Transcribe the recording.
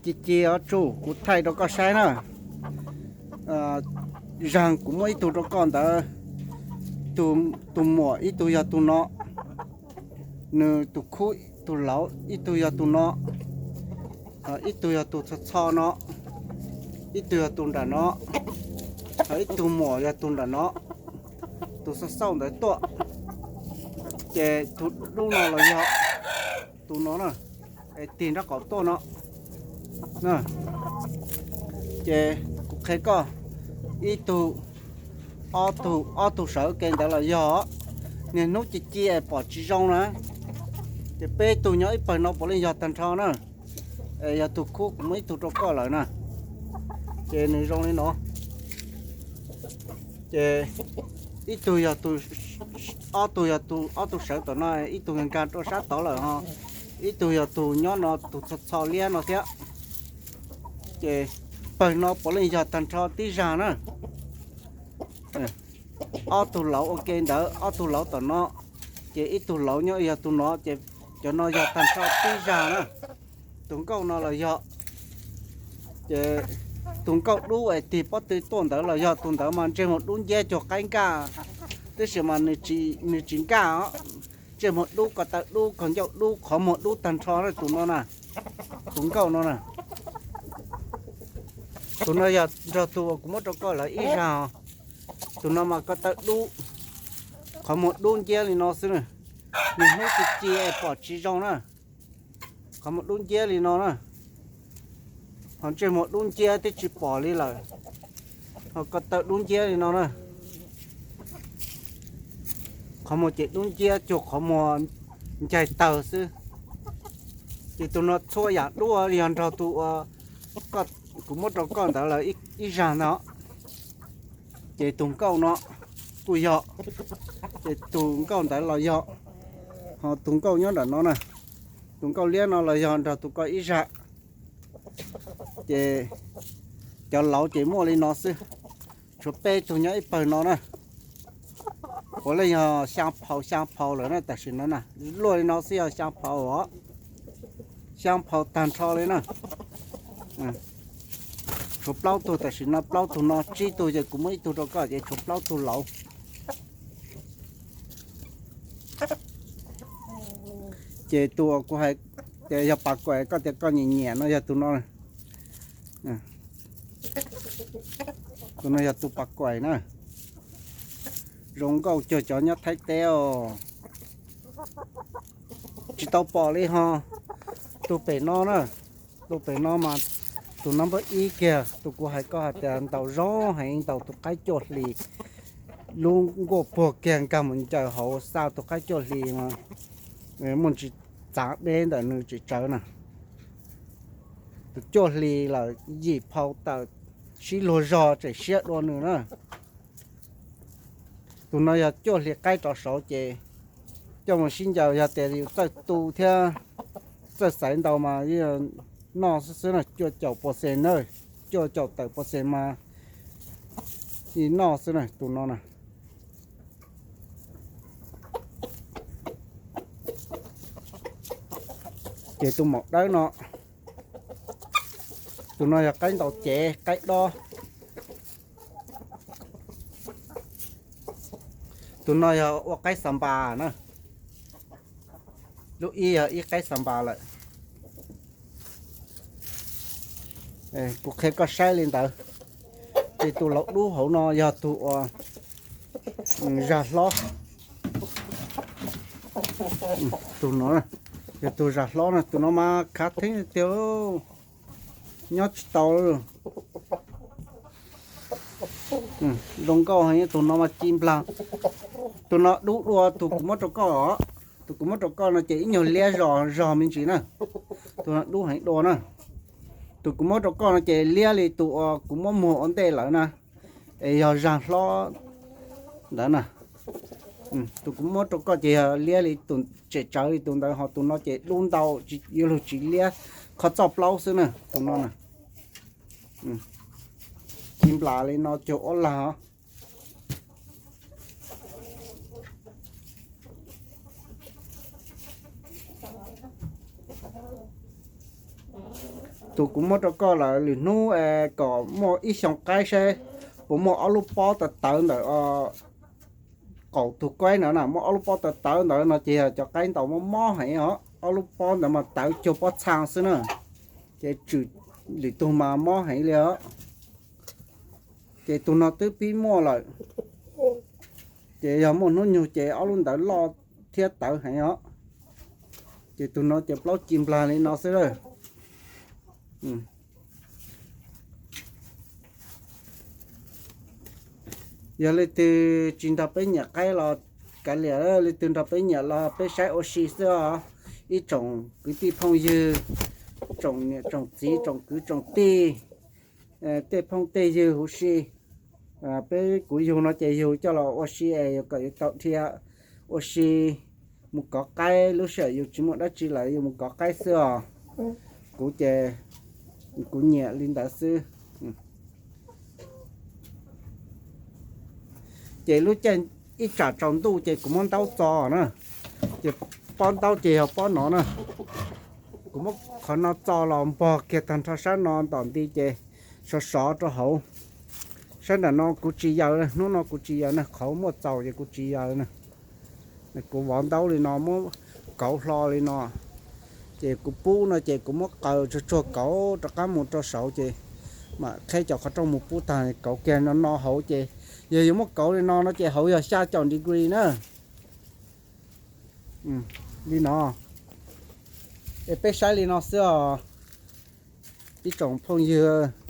Ci ci os tsuj, kuv thaij rau koj saib na. Zaag kuv muab ib tug rau koj ntawd, tus muam ib tug yog tus no, nws tus khub tus lauv ib tug yog tus no, ib tug yog tus txho txho no, ib tug yog tus nram no, ib tug muam yog tus nram no, tus xauj xauj ntawd tuaj. Ces tus dub no los yog tus no na, es tig nraub qaum tuaj no. Ces kuv qhia koj, ib tug, ob tug, ob tug sawv ke ntawd los yog, niaj hnub ci ci es pom tsis zoo na. Ces peb tug nyob ib pawg no puav leej yog tag nrho na. Es yog tus khub kuv muab ib tug rau koj lawm na. Ces nws zoo li no. Ces ib tug yog tus, ob tug yog tus, ob tug sawv tom no, ib tug nkag rau sab tod lawm ho, ib tug yog tus nyob no, tus txho txho liab no thiab. Ces pawg no puav leej yog tag nrho tib zag na. Ob tug lauv ua ke ntawd, ob tug lauv tom no, ces ib tug lauv nyob yog tus no, ces cov no yog tag nrho tib zag na. Tus nkauj no los yog, ces tus nkauj dub es tig pob tw tuaj ntawd los yog tus ntawd mas ntsej muag dub nciab cuag qaib nkaj, tab sis mas nws tsis nkaj os. Ntsej muag dub, ko taw dub, ko ncauj dub, qhov muag dub tag nrho na tus no na. Tus nkauj no na. Tus no yog nrog tus uas kuv muab rau koj lawv ib zag os. Tus no mas ko taw dub, qhov muag dub nciab li no xwb na. Niaj hnub ci ci es pom tsis zoo na. Qhov muag dub nciab li no na. Ho ntsej muag dub nciab twb tsis pom li lawm. Ho ko taw dub nciab li no na. Qhov muag ces dub nciab cuag qhov muag ncaig tawg xwb. Ces tus no txhua yam dub li yog nrog tus uas kuv muab rau koj ntawd lawv ib zag ntag. Ces tus nkauj no kuj yog, ces tus nkauj ntawd los yog, ho tus nkauj nyob nram no na, tus nkauj liab no los yog nrog tus ko ib zag. Ces cov lauv ces muaj li no xwb, tshuav peb tug nyob ib pawg no na. Puav leej yog xyaa phau xyaa phau lawm na tam sim no na, luaj li no xwb yog xyaa phau os. Xyaa phau tag nrho li na. Tshuav plaub tug tam sim no, plaub tug no, tsib tug ces kuv muab ib tug rau koj ces tshuav plaub tug lauv. Ces tus uas kuv hais tias yog pas kuais koj tias koj nyiam nyiam no yog tus no. Tus no yog tus pas kuais na. Zoo nkauj cuag cov nyob Thaib teb os. Tsis tau pom li ho. Tus pem no na, tus pem no mas tus no npawb ib kiag, tus kuv hais koj hais tias ntaus zoo heev, ntaus tus qaib cuaj hlis, lub nkuaj puag kiag nkag mus ncaws hauv xa tus qaib cuaj hlis mas muaj ntsis txav deb ntawm nws tseem tsawv na. Tus cuaj hlis lawm yim phau tawm sib luag zog tseem siab dua nws na. Tus no yog cuaj hlis qaib rov saud ces coj mus sib ncaws, yog tias yus txawj tu thiab txawj xaiv ntau mas noj xwb xwb na, cuaj caum pua xees na, cuaj caum tawm pua xees mas noj xwb na tus no na. Ces tus maum dawb no, tus no yog qaib ntaus cev qaib dob. Tus no yog ua qaib xa npas na. Lub ib yog ib qaib xa npas lawm. Kuv qhia koj saib li ntawd. Ces tus laus dub hauv no yog tus uas zag hlob. Tus no yog tus zag hlob na, tus no mas khav theeb tiag, nyob tsis tau. Zoo nkauj heev, tus no mas ci nplag. Tus no dub dua tus kuv muab rau koj os. Tus kuv muab rau koj no ces ib nyuag liab zog zog me ntsis na. Tus no dub heev dua na. Tus kuv muab rau koj no ces liab li tus uas kuv muab muag ua ntej lawm na. Es yog zag hlob ntawd na. Tus kuv muab rau koj ces yog liab li tus, tseem tsawv li tus ntawd, ho tus no ces dub ntau, yuav luag tsis liab, qhov txoj plaub xwb na tus no na. Ci nplas li no cuag ua lag os. Tus kuv muab rau koj lawm, lwm hnub kom muaj ib xyoo qaib saib puas muaj ob lub pob tawv tawv ntawm qaum tus qaib ntawd na, muaj ob lub pob tawv tawv ntawd no ces yog cov qaib ntaus mob mob heev os. Ob lub pob ntawd mas tawv cuag pob txha xwb na, ces tswm lwm tug mas mob heev li os. Ces tus no twb pib muaj lawm, ces yog muaj hnub nyoog ces ob lub ntawd loj thiab tawv heev os. Ces tus no ces plaub ci nplag li no xwb lawm. Yog leej twg tsis nrog peb nyiam qaib los kav liam, leej twg nrog peb nyiam los peb saib ua si xwb os. Ib tsoom kwv tij phooj ywg, tsoom niam tsoom txiv, tsoom kwv tsoom tij, tej phooj tej ywg huv si, peb kuv yug no ces yug coj los ua si es yuav kom yuav tau dhia ua si mus kov qaib. Lub sij hawm yus tsis muaj dab tsi lawm yus mus kov qaib xwb os. Kuv ces kuv nyiam li ntawd xwb. Ces lub caij ib tsam tsaus ntuj ces kuv muab ntaub txo na, ces pob ntaub ces yog pob no na. Kuv muab qhov no txo los npog kiag tag nrho sab no ntom nti ces sov sov rau hauv. Sab nram no kuv tsis yaws, hnub no kuv tsis yaws na, qhov muaj txaus ces kuv tsis yaws na. Kuv vov ntaub li no muab kauv hlo li no, ces kuv pub no ces kuv muab qaws tsuag tsuag kauv rov qab mus rau saud ces mam qheb cov qhov rooj mus pub tag kauv kiag no no hauv ces, yog yuav muab kauv li no no ces hauv yog xya caum degree na. Li no, es peb saib li no xwb os ib tsoom phooj ywg.